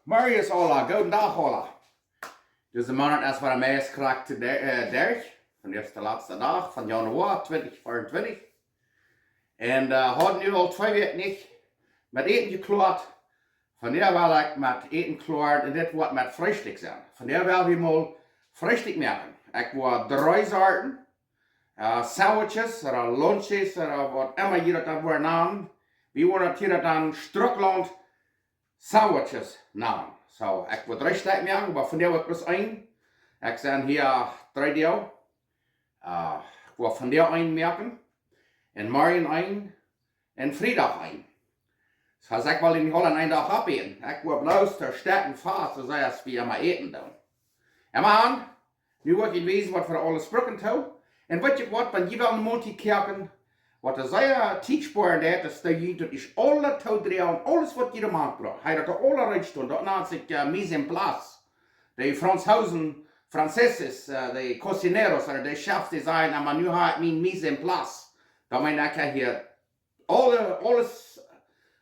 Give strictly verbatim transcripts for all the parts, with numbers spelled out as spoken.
Morjes aula, gooden Dach aula. Dise Moonat es wada meist krakjt de, äh, derch. Vondoag es de latsta Dach von Januoa twintich veeruntwintich. Un, äh, hauden nu aul twee Wäakj nich met Äten jekloat. Vondoag well ekj met Äten kloaren un dit woat met Freestikj sennen. Vondoag well wie mol Freestikj moaken. Ekj woa dree Sorten, äh, Sandwiches ooda Lunches ooda waut emma jie daut dan woaren nanen. Wie woaren daut hia dan Strucklaunt Sandwiches nanen. Soo, ekj woa dree Stekj moaken, oba vondoag woa ekj bloos een. Ekj sie hia dree Doag. Äh, ekj woa vondoag een moaken. Un morjen een. Un Friedach een. Soo, aus ekj well nich aula aun een Dach opäten. Ekj woa bloos to Stekjen fast, soo aus wie emma äten doonen. Un Maun, nu woa ekj junt wiesen waut wie aules brucken doonen. Un weet jie waut, wan jie wellen Montag koaken, waut doa sea Tiet spoaren deit, es daut jie daut es aula toodroagen, aules waut jie doa brucken. Hia daut aula rutstonen, daut nant sikj, äh, mise en place. De Franzoosen, Franceses, äh, de cocineros, ooda de Chefs, dee sajen, oba nu hab ekj mien mise en place. Daut meent, ekj hab hia aule, aules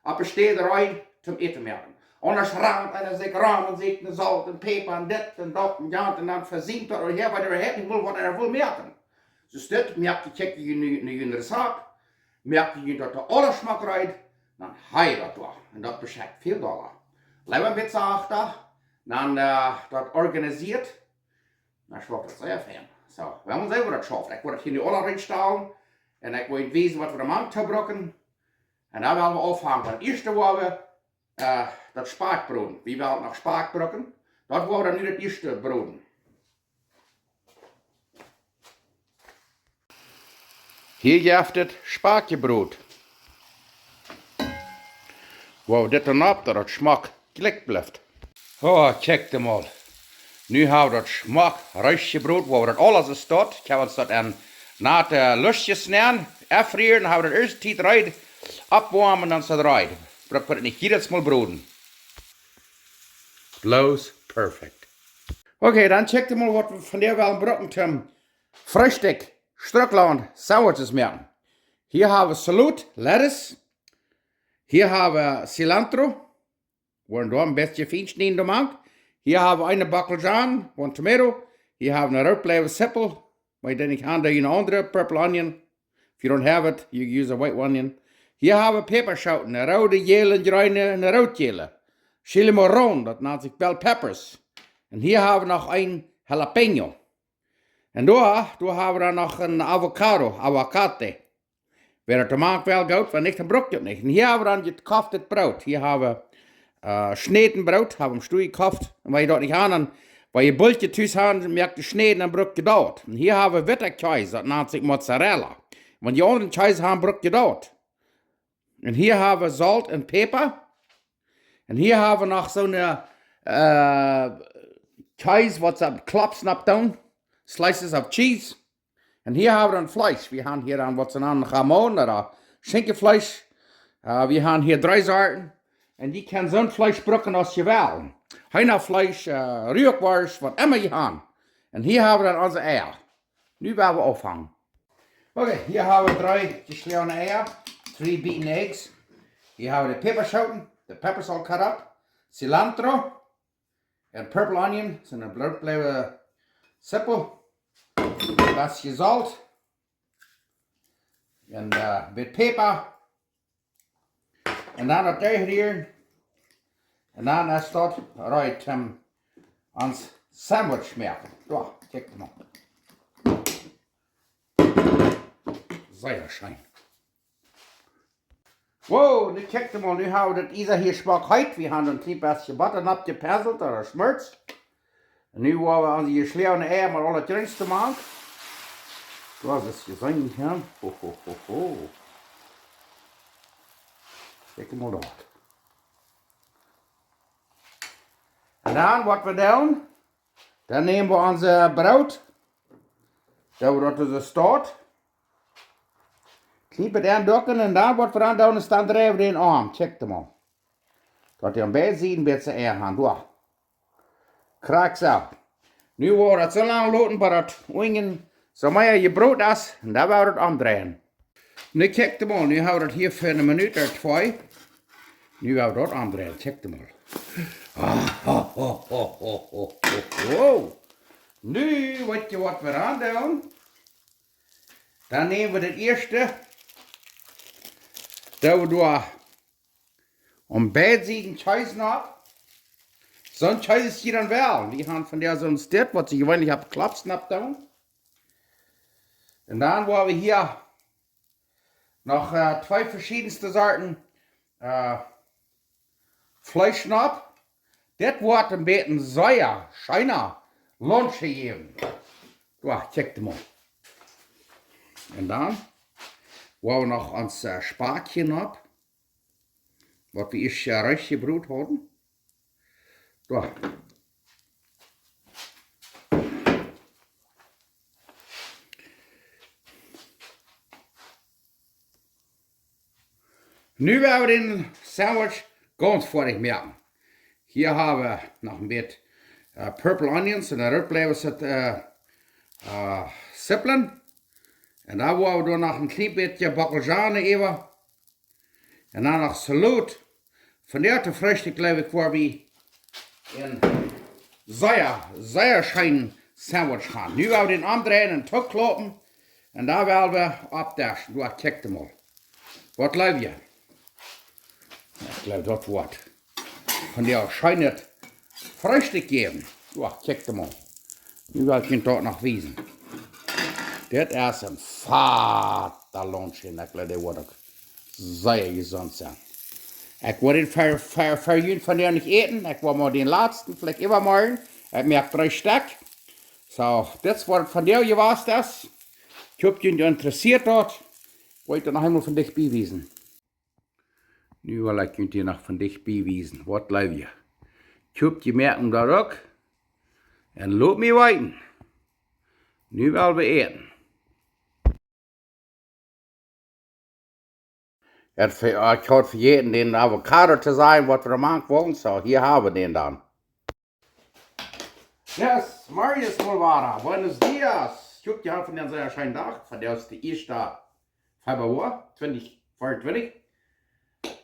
oppe Städ reed toom Äten moaken. Aundasch rant eena sikj rom un sajcht, nu Solt un Päpa un dit un daut un jant un dan vesiemt daut, ooda hia, waut eena haft, nich mol waut eena well moaken. Soo es dit, moakt jie, kjikjt jie nu, nu en Rezept, moakt jie daut doa aules schmock reed, dan hab jie daut doa. Un daut beschekjt väl dolla. Leewa een bät sachter, dan, äh, daut organisieet, dan schauft daut sea fein. Soo, wie motten seenen, woo daut schauft. Ekj woa daut hia nu aula rutstalen. Un ekj woa junt wiesen waut wie doa aun toobrucken. Un dan well wie aunfangen. Daut ieeschte woa wie, äh, daut Spakj broden. Wie wellen noch Spakj brucken. Daut woa wie dan nu daut ieeschte broden. Hia jeft et Spakj jebrot. Wow, dit dan opp, daut daut schmock jlikj blift. Oh, kjikjt mol. Nu hab wie daut schmock reed jebrot, woo daut aules es doa. Ekj hab ons daut en nate Luschtkjes nenn, enfrieren, hab wie daut ieescht Tiet reed, oppwoamen, dan es daut reed. Bruck wie daut nich jiedet Mol broden. Bloos perfekt. Okay, dan kjikjt mol waut wie vondoag wellen brucken toom Freestikj, Strucklaunt Sandwiches moaken. Hia hab wie Salot, Lettuce. Hia hab wie Cilantro. Woaren doa een bät fien schnieden doamank. Hia hab wie eene Bockelzwiebel, one tomato. Hia hab wie eene rootbleiwe Zippel. Wan jie dee nich han, dan eene aundre, purple onion. If you don't have it, you use a white onion. Hia hab wie Päpaschoten, eene roode, jäle, eene jreene, eene rootjäle. Chile morrón, daut nant sikj bell peppers. Un hia hab wie noch een jalapeño. Un doa, doa hab wie dan noch een Avocado, Aguacate. Wäa daut doamank well, goot, wan nich, dan bruck jie daut nich. Un hia hab wie dan jekofftet Broot. Hia hab wie, äh, Schnädenbroot, hab wie em Stua jekofft. Un wan jie daut nich han, dan, wan jie Bulkje tus han, moakt jie Schnäden, dan bruck jie daut. Un hia hab wie witta Kjees, daut nant sikj Mozzarella. Wan jie aundren Kjees han, bruck jie daut. Un hia hab wie Solt un Päpa. Un hia hab wie noch soone, äh, Kjees, waut see opp Klops nopp doonen. Slices of cheese. Un hia hab wie dan Fleesch. Wie han hia dan waut see nanen jamón ooda Schinkjefleesch. Äh, wie han hia dree Sorten. Un jie kjennen soon Fleesch brucken aus jie wellen. Heenafleesch, äh, Ruakworscht, waut emma jie han. Un hia hab wie dan onse Eia. Nu woa wie aunfangen. Okay, hia hab wie dree jeschloagene Eia. Three beaten eggs. Hia hab wie de Päpaschoten, the peppers all cut up. Cilantro. Un purple onion, soone rootbleiwe Zippel. Daut es jesolt. Un, äh, bät Päpa. Un dan daut derchrieren. Un dan es daut reed toom ons Sandwich moaken. Soo, kjikjt mol. Sea scheen. Wow, nu kjikjt mol, nu hab wie daut Iesa hia schmock heet. Wie han een kjlien bät Botta nopp jepeselt, ooda Schmort. Un nu woa wie onse jeschloagene Eia met aule Drinks doamank. Soo aus jie seenen kjennen. Ho, ho, ho, ho. Kjikjt mol doa. Un dan, waut wie doonen, dan näm wie onse Broot, daut wie daut soo stoat. Kjlien bät aunducken un dan, waut wie dan doonen, es dan dreien wie dän om. Kjikjt mol. Daut dee aun beid Sieden een bät Eia han. Doa. Krakjt soo. Nu woa wie daut soo lang loten, bat daut unjen soo mea jebrot es. Un dan woa wie daut omdreien. Nu kjikjt mol, nu hab wie daut hia fa eene Minut ooda twee. Nu woa wie daut aundreien, check de mol. Ah, ho, ho, ho. Nu, weet jie waut wie aundoonen? Dan näm wie daut ieeschte, daut wie doa aun beid Sieden Kjees opp. Soon Kjees es hia dan woll. Wie haben von dee soon Stekj, waut see jeweenlich opp Klops opp doonen. Un dan woa wie hia noch, äh, twee veschiedenste Sorten, äh, Fleesch opp. Dit woat een bät sea scheena Lunch jäwen. Doa, check de mol. Un dan woa wie noch ons, äh, Spakj hia opp, waut wie ieescht, äh, recht jebrot hauden. Doa. Nu woa wie dän Sandwich gaunz foadich moaken. Hia hab wie noch een bät, äh, purple onions un doa rut bliewen see, äh, äh, Zippeln. Un dan woa wie doa noch een kjlien bät Bockelzwiebel äwa. Un dan noch Saloot. Vondoag to Freestikj, jleew ekj, woa wie een sea, sea scheenen Sandwich haben. Nu woa wie dän omdreien un toopkloppen. Un dan woa wie oppdischen. Doa, check de mol. Waut jleew jie? Ekj jleew, daut woat vondoag scheenet Freestikj jäwen. Doa, check de mol. Nu well ekj junt daut noch wiesen. Dit es een fata Lunch. Ekj jleew, dee woat uk sea jesunt sennen. Ekj woa dän ver, ver, ver junt vondoag nich äten. Ekj woa mau dän latsten, veleicht äwamorjen. Ekj moak dree Stekj. Soo, dit es waut vondoag jewast es. Ekj hop, junt interessieet daut. Woa ekj daut noch eemol von dicht bie wiesen. Nu well ekj junt hia noch von dicht bie wiesen. Waut jleew jie? Ekj hop, jie moaken daut uk. Un lot mie weeten. Nu well wie äten. Ekj haud vejäten dän Avocado to sajen, waut wie aum Aunfank wullen. Soo, hia hab wie dän dan. Yes, Marius Mulvara, buenos dias. Ekj hop, jie haben vondoag een sea scheenen Dach. Vondoag es de ieeschte Februar twintich veeruntwintich.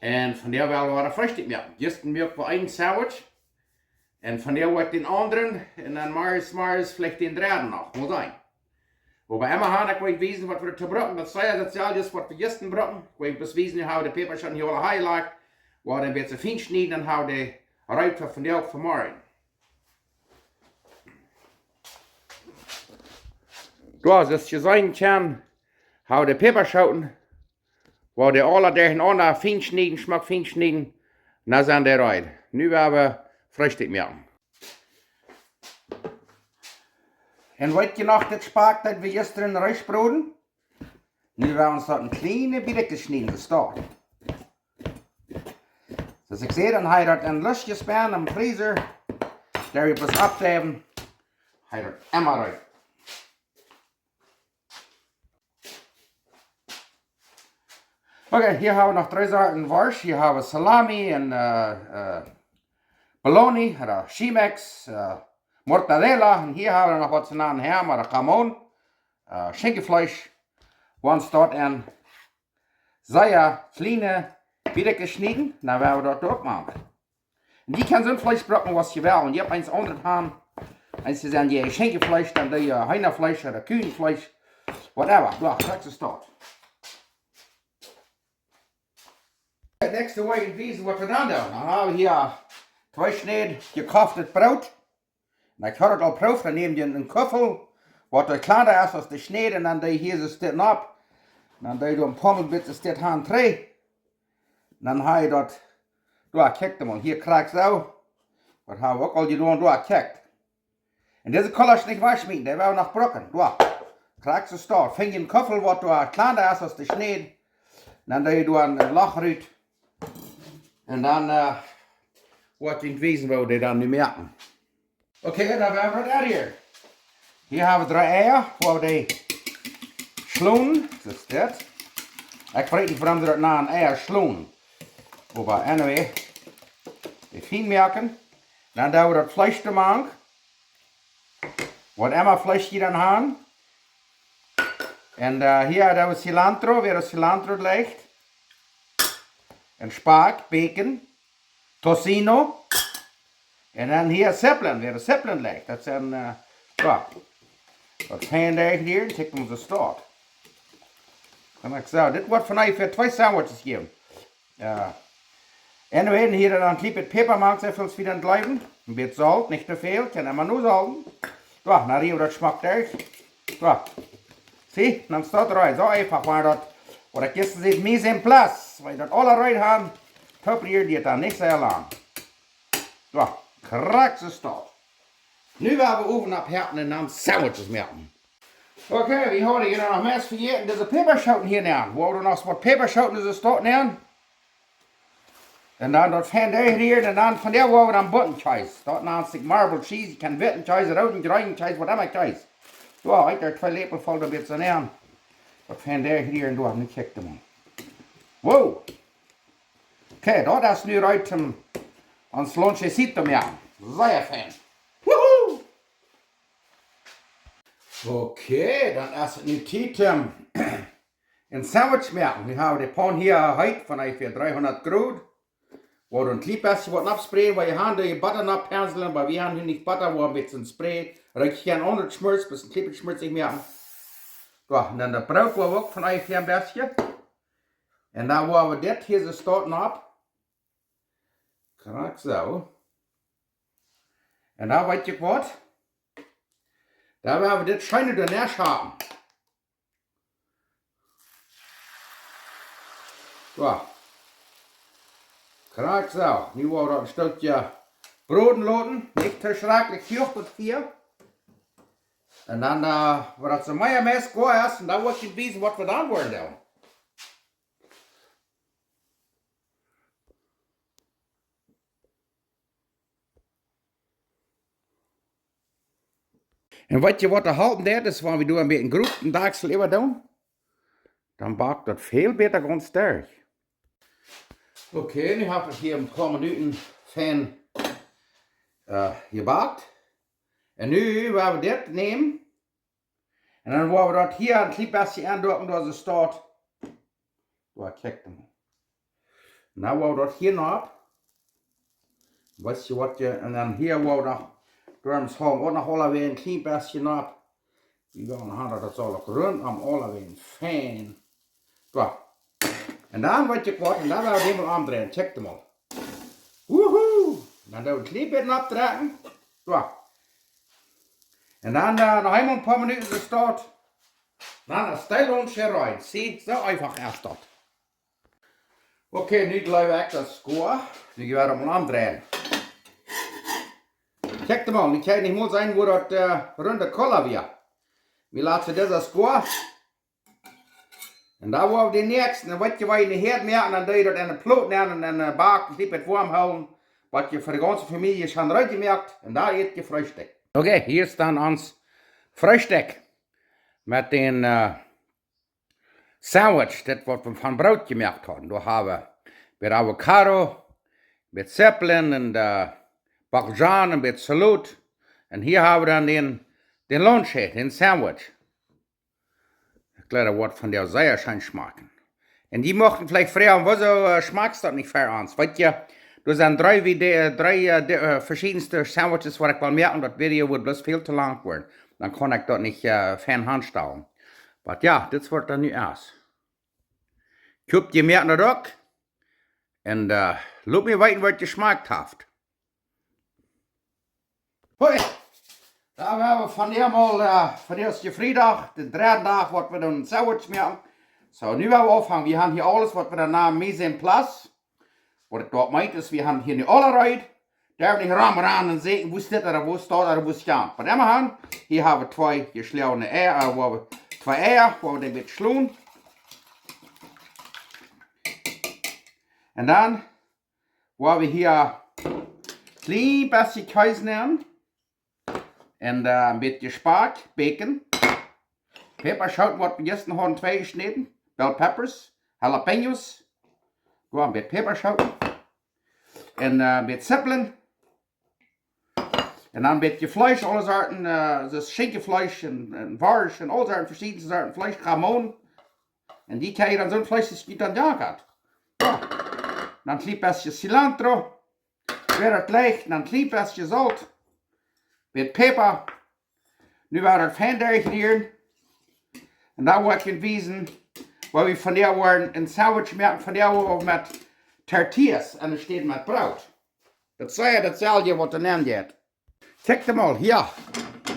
Un vondoag woa wie Freestikj moaken. Jistren moak wie een Sandwich. Un vondoag woa ekj dän aundren. Un dan Marius, Marius veleicht dän dredden noch. Mott sennen. Oba emma hab ekj jewast, waut wie to brucken, daut es sea, daut es aul daut, waut wie jistren brucken. Ekj woa bloos wiesen, wie haben de Päpaschooten hia aul hia jelajen. Woa wie een bät fien schnieden, dan haben wie dee reed fa vondoag fa morjen. Doa, soo aus jie seenen kjennen, haben wie de Päpaschooten, woa wie dee aula derchenaunda fien schnieden, schmock fien schnieden. Nu sent dee reed. Nu woa wie Freestikj moaken. Un weet jie noch, dit Spakj, daut wie jistren reed broden? Nu woa wie ons daut en kjliene bät schnieden, daut es daut. Soo aus ekj säd, dan hab ekj daut en Lustjes benen em Freezer. Doa woa wie daut aufdäwen. Hab ekj daut emma reed. Okay, hia haben wie noch dree Sorten Worscht. Hia haben wie Salami un, äh, äh, Bologna, ooda Chemex, äh, Mortadella. Un hia haben wie noch waut see nanen Ham ooda Jamón, äh, Schinkjefleesch. Woa wie daut en sea kjliene Bätjes schnieden, dan woa wie daut uk moaken. Un jie kjennen soon Fleesch brucken, waut jie wellen. Jie haben eent aundret han. Eent es dan je Schinkjefleesch, dan doo jie Heenafleesch ooda Kuajfleesch. Whatever. Doa, krakjt soo es daut. Daut näakjste woa ekj junt wiesen, waut wie dan doonen. Dan haben wie hia twee Schnäd jekochtet Broot. Un ekj haud daut aul jeprooft, dan nemm jie een Kuffel, waut doa kjlanda es aus de Schnäd, un dan doo jie hia soo Stekj opp. Un dan doo jie doa een poa Mol bät soo Stekj han trigj. Dan hab jie daut, doa, kjikj mol, hia krakjt soo. Daut haben wie uk aul jedonen, doa, kjikj. Un dise Kuffel nich wajchschmieten, dee woa wie noch brucken, doa. Krakjt soo es daut. Finj een Kuffel, waut doa kjlanda es aus de Schnäd. Dan doo jie doa een Loch rut. Un dan, äh, woa ekj junt wiesen, woo wie dee dan nu moaken. Okay, dan woa wie daut hia. Hia haben wie dree Eia, woa wie dee schlonen. Soo es daut. Ekj weet nich, wuarom see daut nanen Eia schlonen. Oba anyway, dee fien moaken. Dan doo wie daut Fleesch doamank. Waut emma Fleesch jie dan han. Un, äh, hia doo wie Cilantro, wäa daut Cilantro jlikjt. Un Spakj, Bacon. tocino. Un dan hia Zippeln, wada Zippeln leet. Daut sent, eh, jo, daut fein derchrieren, kjikj, onse Staut. Dan ekj saj, dit woat vondoag fa twee Sandwiches jäwen. Jo. Un wie haben hia dan een kjlien bät Päpa mank, soo väl aus wie dan jleewen. Een bät Solt, nich too väl, kaun emma no solten. Jo, na, hia, daut schmakjt ieescht. Jo. See, dan steit rein. Soo eefach, mau daut, waut ekj jistren säd, mise en place. Wan jie daut aula rein haben, tooperieren deit daut nich sea lang. Jo, krakjt soo steit. Nu woa wie Owen oppheeten un dan Sandwiches moaken. Okay, wie hauden hia noch meist vejäten, dise Päpaschoten hia nämen. Wie haben noch waut Päpaschoten, dise Staut nämen. Un dan daut fein derchrieren un dan von doa woa wie dan Buttakjees. Daut nant sikj Marble Cheese, jie kjennen witten Kjees, rooden, jreenen Kjees, waut emma Kjees. Jo, ekj deed twee Läpel voll doa bät nenn. Daut fein derchrieren, doa, nu kjikj mol. Wow. Okay, daut es nu reed om ons lonchecito to moaken. Sea fein. Wuhu! Okay, dan es et nu Tiet om een Sandwich to moaken. Nu haben wie de Paun hia heet von onjefäa dreehundat Grod. Woa wie een kjlien bät waut nopp spreaden, wan jie haben, doo jie Botta nopp pinseln, oba wie haben hia nich Botta, woa wie een bät spreaden. Rikj jie een aundret Schmorz, bloos een kjlien bät schmorzich moaken. Jo, un dan daut Broot woa wie uk von onjefäa een bät. Un dan woa wie dit hia soo steit nopp. Krakjt soo. Un dan weet jie waut? Dan woa wie dit scheen doa nenn schaufen. Jo. Krakjt soo. Nu woa wie daut een Stootje broden loten. Nich too schrakjlich huach daut Fia. Un dan, eh, woat daut soo mea meist goa es, un dan woa ekj junt wiesen waut wie dan woaren doonen. Un weet jie waut doa halpen deit, es wan wie doa een bät grof dän Dakjsel äwa doonen, dan backt daut väl bäta gaunz derch. Okay, nu hab ekj hia een poa Minuten fein, eh, jebakt. Un nu woa wie dit nämen. Un dan woa wie daut hia een kjlien bät aundoaken, doa soo steit. Doa, kjikj dan. Nu woa wie daut hia nopp. Weet jie waut jie, un dan hia woa wie noch, doaromm haud wie uk noch aulawäajen een kjlien bät nopp. Wie wellen haben daut daut saul uk runt om aulawäajen fein. Doa. Un dan weet jie waut, un dan woa wie dän mol omdreien. Kjikj mol. Wuhu! Dan doo wie een kjlien bät oppdrekjen. Doa. Un dan, eh, noch eemol een poa Minuten soo steit. Dan es de Lonch reed. See, soo eefach es daut. Okay, nu jleew ekj daut es goa. Nu woa wie daut mol omdreien. Kjikj mol, nu kaun ekj nich mol seenen woo daut, eh, runde Kola wia. Wie loten dit es goa. Un dan woa wie dän näakjsten, dan woa wie dän hia moaken, dan doo jie daut enne Plot nämen un enne Bak, een kjlien bät woam hoolen, waut jie fa de gaunze Famielje haben reed jemoakt, un dan ät jie Freestikj. Okay, hia es dan ons Freestikj met dän, eh, Sandwich, dit waut wie von Broot jemoakt hauden. Doa haben wie bät Avocado, bät Zippeln un, eh, Bockelzwiebeln un bät Selot. Un hia haben wie dan dän, dän Lonch, dän Sandwich. Ekj jleew daut woat vondoag sea scheen schmakjen. Un jie muchten veleicht froagen, wuarom, eh, schmakjt daut nich fa ons? Weet jie, doa sent dree, wie de, eh, dree, eh, de, eh, veschiedenste Sandwiches waut ekj well moaken, daut Video woat bloos väl too lang woaren. Dan kaun ekj daut nich, eh, fein aunstalen. Oba jo, dit woat dan nu es. Ekj hop jie moaken daut uk. Un, eh, lot mie weeten waut jie jeschmakjt haben. Hoi, dan woa wie vondoag mol, eh, vondoag es Friedach, dän dredden Dach waut wie dan Sandwich moaken. Soo, nu woa wie aunfangen. Wie haben hia aules waut wie dan nanen mise en place. Waut daut meent es, wie haben hia nu aula reed. Doa woa wie nich romrannen un sajen, woo es dit ooda woo es daut ooda woo es jant. Oba emma han, hia haben wie twee jeschlagene Eia, eh, woa wie twee Eia, woa wie dee een bät schlonen. Un dan woa wie hia een kjlien bät Kjees nämen. Un, eh, een bät Spakj, Bacon. Päpaschoten, waut wie jistren hauden, twee jeschnäden. Bell peppers, jalapeños. Doa een bät Päpaschoten. Un, eh, een bät Zippeln. Un dan een bät Fleesch, aule Sorten, eh, soo aus Schinkjefleesch un, un Worscht un aule Sorten, veschiedenste Sorten Fleesch, jamón. Un dee kaun jie dan soo Fleesch aus jie dan jo haben. Jo. Dan een kjlien bät cilantro. Wea daut jlikjt, dan kjlien bät Solt. Bät Päpa. Nu woa wie daut fein derchrieren. Un dan woa ekj junt wiesen, woo wie vondoag woaren een Sandwich moaken, vondoag uk met Tortillas enne Städ met Broot. Daut es daut selwje waut doa nenn jeit. Kjikj mol hia.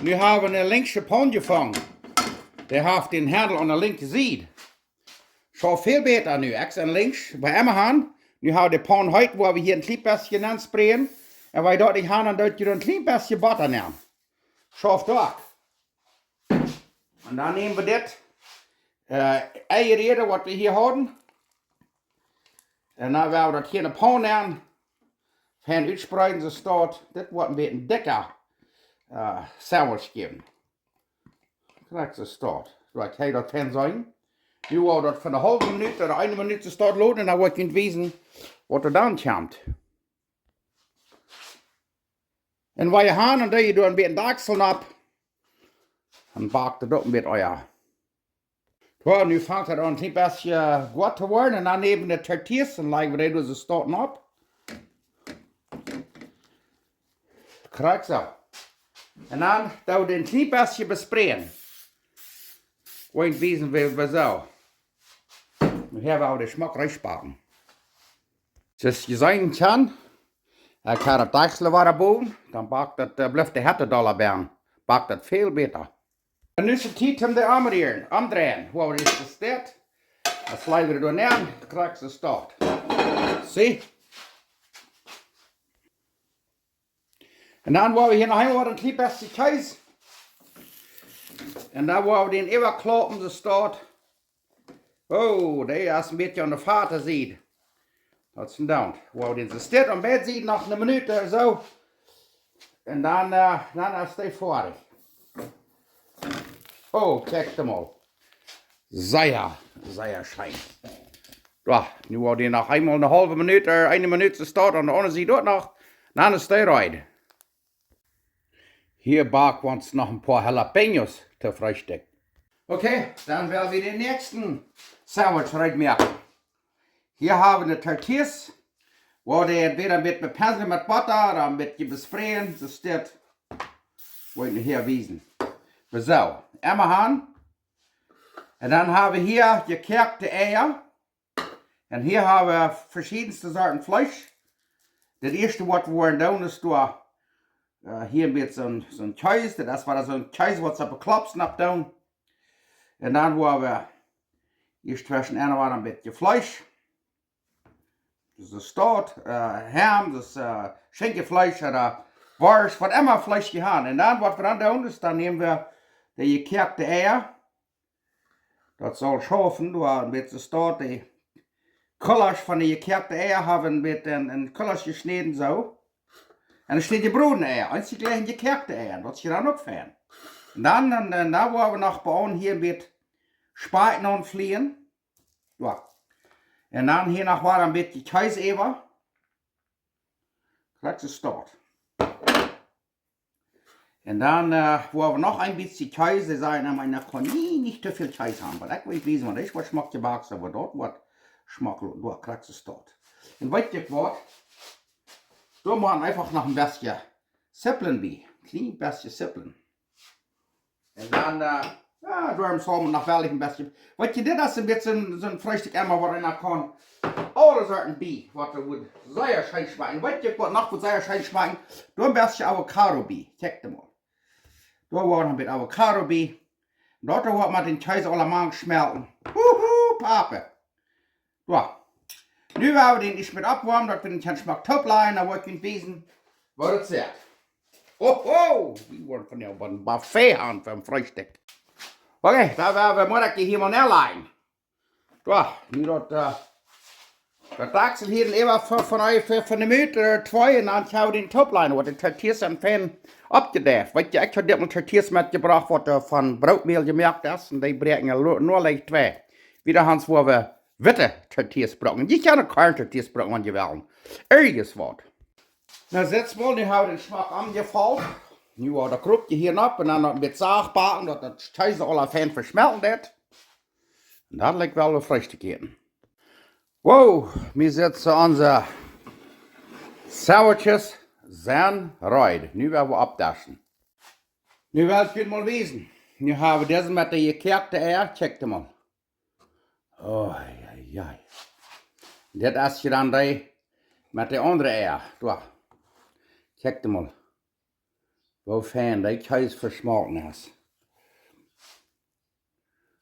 Nu hab wie eene linksche Paun jefungen. Dee haft dän Handel aun de linkje Sied. Schauft väl bäta nu. Ekj sie linksch, bie Amazon. Nu hab wie de Paun heet, woa wie hia een kjlien bät nenn spreaden. Un wan jie daut nich haben, dan doo jie een kjlien bät Botta nenn. Schauft doa. Un dan näm wie dit, äh, Eia, waut wie hia hauden. Un dan woa wie daut hia enne Paun nenn. Fein utspreeden, soo aus daut. Dit woat een bät dikja, äh, Sandwich jäwen. Krakjt soo aus daut. Soo, ekj hab daut fein seenen. Nu woa wie daut fa eene haulwe Minut ooda eene Minut soo aus daut loten un dan woa ekj junt wiesen, waut doa dan kjemt. Un wan jie haben, dan doo jie doa een bät Dakjsel opp. Dan backt daut uk een bät, oh jo. Soo, nu fangt daut aun een kjlien bät goot to woaren. Un dan näm wie de Tortillas un laj wie dee doa soo aus daut opp. Krakjt soo. Un dan doo wie een kjlien bät bespreaden. Woa ekj junt wiesen, woo, woo soo. Nu hab wie de Schmock reed jemoakt. Soo aus jie seenen kjennen, ekj hab daut Dakjsel wada bowen, dan backt daut, äh, blift de Hett doa bie. Backt daut väl bäta. Un nu es et Tiet om dee omrieren, omdreien. Woa wie daut ieescht soo aus daut. Dan laj wie doa nenn, krakjt soo aus daut. See? Un dan woa wie hia noch eemol een kjlien bät Kjees. Un dan woa wie dän äwaklaupen, soo aus daut. Oh, dee es een bät aun de fate Sied. Daut es een Daunt. Woa wie dän soo aus daut aun beid Sieden noch eene Minut ooda soo. Un dan, äh, dan es dee foadich. Oh, kjikj mol. Sea, sea scheen. Jo, nu woa wie noch eemol eene haulwe Minut, äh, eene Minut soo aus daut, aun de aundre Sied uk noch. Dan es dee reed. Hia back wie ons noch een poa jalapeños to Freestikj. Okay, dan woa wie dän näakjsten Sandwich reed moaken. Hia hab wie de Tortillas. Woa wie dee entwäda met bepenslen met Botta ooda een bät bespreaden, soo aus daut. Woa ekj junt hia wiesen. Soo, emma han. Un dan hab wie hia jekoakte Eia. Un hia hab wie veschiedenste Sorten Fleesch. Daut ieeschte waut wie woaren doonen es doa, äh, hia met soon, soon Kjees. Daut es wada soon Kjees waut see opp de Klops nopp doonen. Un dan woa wie ieescht tweschen en wada een bät Fleesch. Daut es Stoot, äh, Ham, daut es, äh, Schinkjefleesch ooda Worscht, waut emma Fleesch jie han. Un dan waut wie dan doonen es, dan näm wie de jekoakte Eia. Daut saul schaufen, doa met de Stoot, de Kullasch von de jekoakte Eia hab wie met een, een Kullasch jeschnäden, soo. Un doa steit jebrodne Eia, eent jlikj jekjäakte Eia, daut es je dan uk fein. Un dan, dan, dan, dan woa wie noch bie ons hia een bät Spakj aunflieen. Jo. Un dan hia noch waut een bät Kjees äwa. Krakjt soo aus daut. Un dan, äh, woa wie noch een bät Kjees, see sajen emma, eena kaun nie nich too väl Kjees han, oba ekj well wiesen, wan ekj waut schmock jebackt, oba daut woat schmock, doa krakjt soo aus daut. Un weet jie waut? Doa mott eefach noch een bät Siepel bie. Kjlien bät Siepel. Un dan, äh, jo, doaromm saul wie noch wel een bät. Weet jie, dit es een bät soon, soon Freestikj emma, wua eena kaun aule Sorten bie, waut doa woat sea scheen schmakjen. Weet jie waut noch woat sea scheen schmakjen? Doa een bät Avocado bie. Kjikj mol. Doa woat noch een bät Avocado bie. Daut woat met dän Kjees aula mank schmelten. Huhu, Pape. Jo. Nu woa wie dän ieescht met oppwoamen, daut wie dän kjennen schmock toop lajen, dan woa ekj junt wiesen, woo daut sitt. Ho, ho, wie woaren vondoag een Buffet han fa Freestikj. Okay, dan woa wie, mott ekj dee hia mol nenlajen. Jo, nu daut, äh, daut Dakjsel hia äwa fa, fa, fa, fa eene Minut, äh, twee, un dan kjenn wie dän toop lajen, waut de Tortillas sent fein oppjedeift. Weet jie, ekj hab dit mol Tortillas metjebrocht, waut, äh, von Brootmäl jemoakt es, un dee bräakjen je lo-, nor leicht twei. Wada, Hans, woa wie witte Tortillas brucken. Jie kjennen Korn-Tortillas brucken, wan jie wellen. Irjent waut. Nu, sitt mol, nu hab wie dän schmock aunjefelt. Nu woa wie daut Kruppje hia nopp un dan noch een bät sacht backen, daut daut Kjees aula fein veschmelten deit. Un dan woa wie Freestikj äten. Wow, wie sitt onse Sandwiches sent reed. Nu woa wie oppdischen. Nu well ekj junt mol wiesen. Nu hab wie dise met de jekoakte Eia. Kjikj mol. Oh, ja, ja. Dit es je dan de met de aundre Eia. Doa. Kjikj mol. Woo fein de Kjees veschmolten es.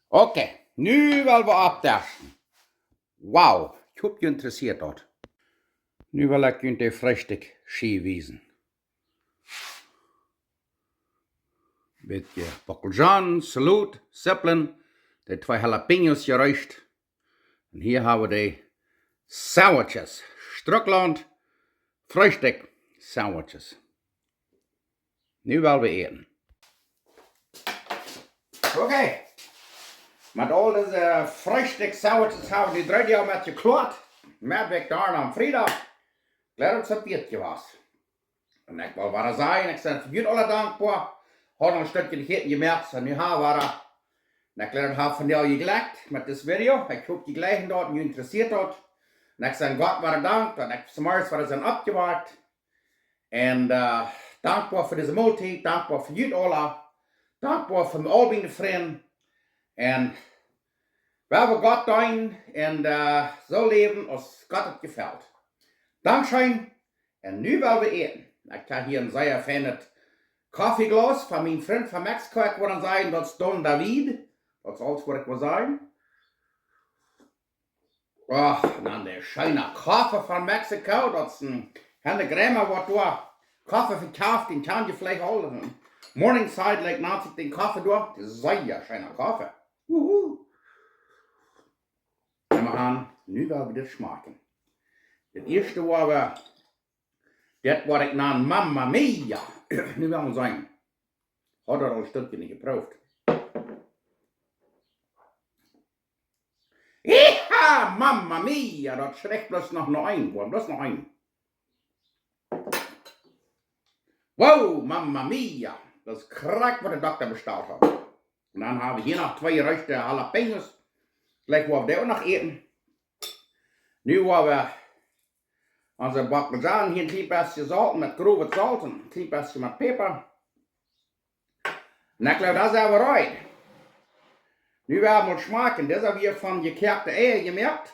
Okay, nu well wie oppdischen. Wow, ekj hop, junt interessieet daut. Nu well ekj junt de Freestikjschiew wiesen. Bät Bockelzhonen, Saloot, Sipplen, de twee Jalapeños jereescht. Un hia hab wie de Sandwiches. Strucklaunt Freestikj Sandwiches. Nu well wie äten. Okay. Met aul dise Freestikj Sandwiches hab wie nu dree Doag met jekloat. Met Victor aum Friedach. Jleew daut et bät jewast. Un ekj well wada sajen, ekj sie fa junt aula dankboa. Haud noch een Stekj nich jemoakt, soo nu hab wie wada. Un ekj jleew, daut haft vondoag jejlekjt met dit Video. Ekj hop, jie jlikjen daut un junt interessieet daut. Un ekj saj Gott wada Dank, daut ekj zemorjes wada sie oppjewoakt. Un, eh, dankboa fa dise Moltiet, dankboa fa junt aula, dankboa fa aul miene Frind. Un wie woaren Gott deenen un, eh, soo läwen aus Gott et jefelt. Dankscheen. Un nu well wie äten. Ekj hab hia een sea feinet Koffieglaus von mienen Frint von Mexiko. Ekj wull sajen, daut es Don David. Daut es aules waut ekj wull sajen. Och, dan de scheene Koffe von Mexiko. Daut es een Henne Grema, waut doa Koffe vekjeft, dän kjann jie veleicht aul. Morningside, like, nant sikj dän Koffe doa. Daut es sea scheene Koffe. Wuhu. Un wie gonen nu well wie dit schmakjen. Daut ieeschte woa wie dit, waut ekj nan Mamma Mia. Nu well wie seenen. Haud daut aul een Stekj nich jeprooft. Iha, Mamma Mia, daut schmakjt bloos noch no een, woa bloos noch een. Wow, Mamma Mia, daut es krakjt waut de Dokta bestalt haud. Un dan hab wie hia noch twee jereeschte Jalapeños. Jlikj woa wie dee uk noch äten. Nu woa wie onse Bockelzhonen hia een kjlien bät solten met growet Solt un een kjlien bät met Päpa. Un ekj jleew, daut es aul reed. Nu woa wie mol schmakjen. Dit es wada von jekoakte Eia jemoakt.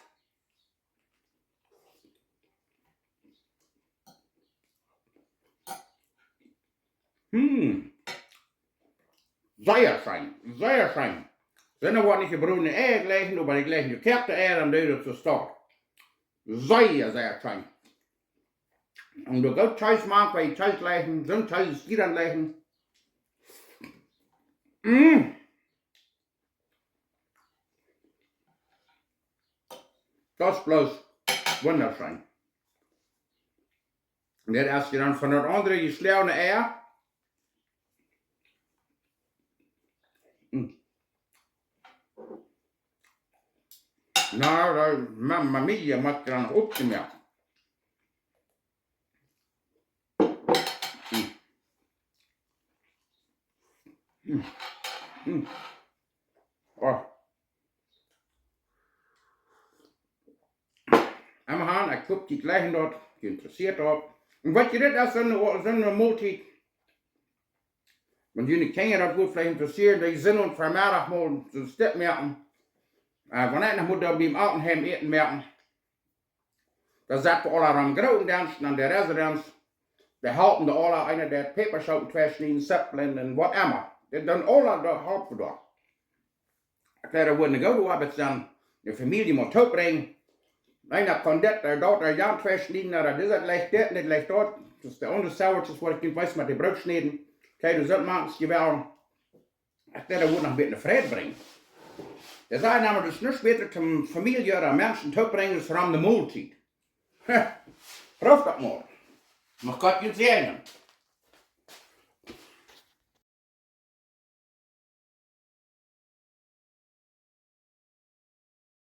Hm. Sea scheen, sea scheen. Sent woat nich jebrodne Eia jlikjen, oba dee jlikjen jekoakte Eia, dan deit et soo stoakj. Sea, sea scheen. Un doa goot Kjees mank, wan jie Kjees jlikjen, soon Kjees es hia dan jlikjen. Mm. Daut es bloos wundascheen. Un dit es je dan von daut aundre jeschlagene Ei. Mm. Na, daut, Mamma Mia, mott je dan noch oppjemoakt. Mm. Mm. Mm. Oh. Emma han, ekj hop, jie jlikjen daut, jie interessieet daut. Un waut jie dit es, soone, soone Moltiet. Wan june Kjinja daut wudd veleicht interessieren, dee sent ons Vemeddach mol soon Stekj moaken. Äh, wan ekj noch mott doa biem Altenheim Äten moaken. Dan sett wie aula rom grooten Dinsch aun de Residenz. Dee halpen doa aula, eena deit Päpaschooten tweischnieden, Sipplen un whatever. Dee doonen aula, dee halpen doa. Ekj jleew, daut woat eene goode Oabeit sennen, de Famielje mol toopbrinjen. Eena kaun dit, dee daut, dee jant tweischnieden, dee daut, dit leicht dit, dit leicht daut. Daut es de aundre Sauertjes, waut ekj nich weet, met de Brootschnäden. Ekj jleew, daut sent mank jewellen. Ekj denkj, daut woat noch een bät Freid brinjen. Dee säden emma, daut es nuscht bäta toom Famielje ooda Menschen toopbrinjen aus rom de Moltiet. Proowt daut mol. Mucht Gott junt säajnen.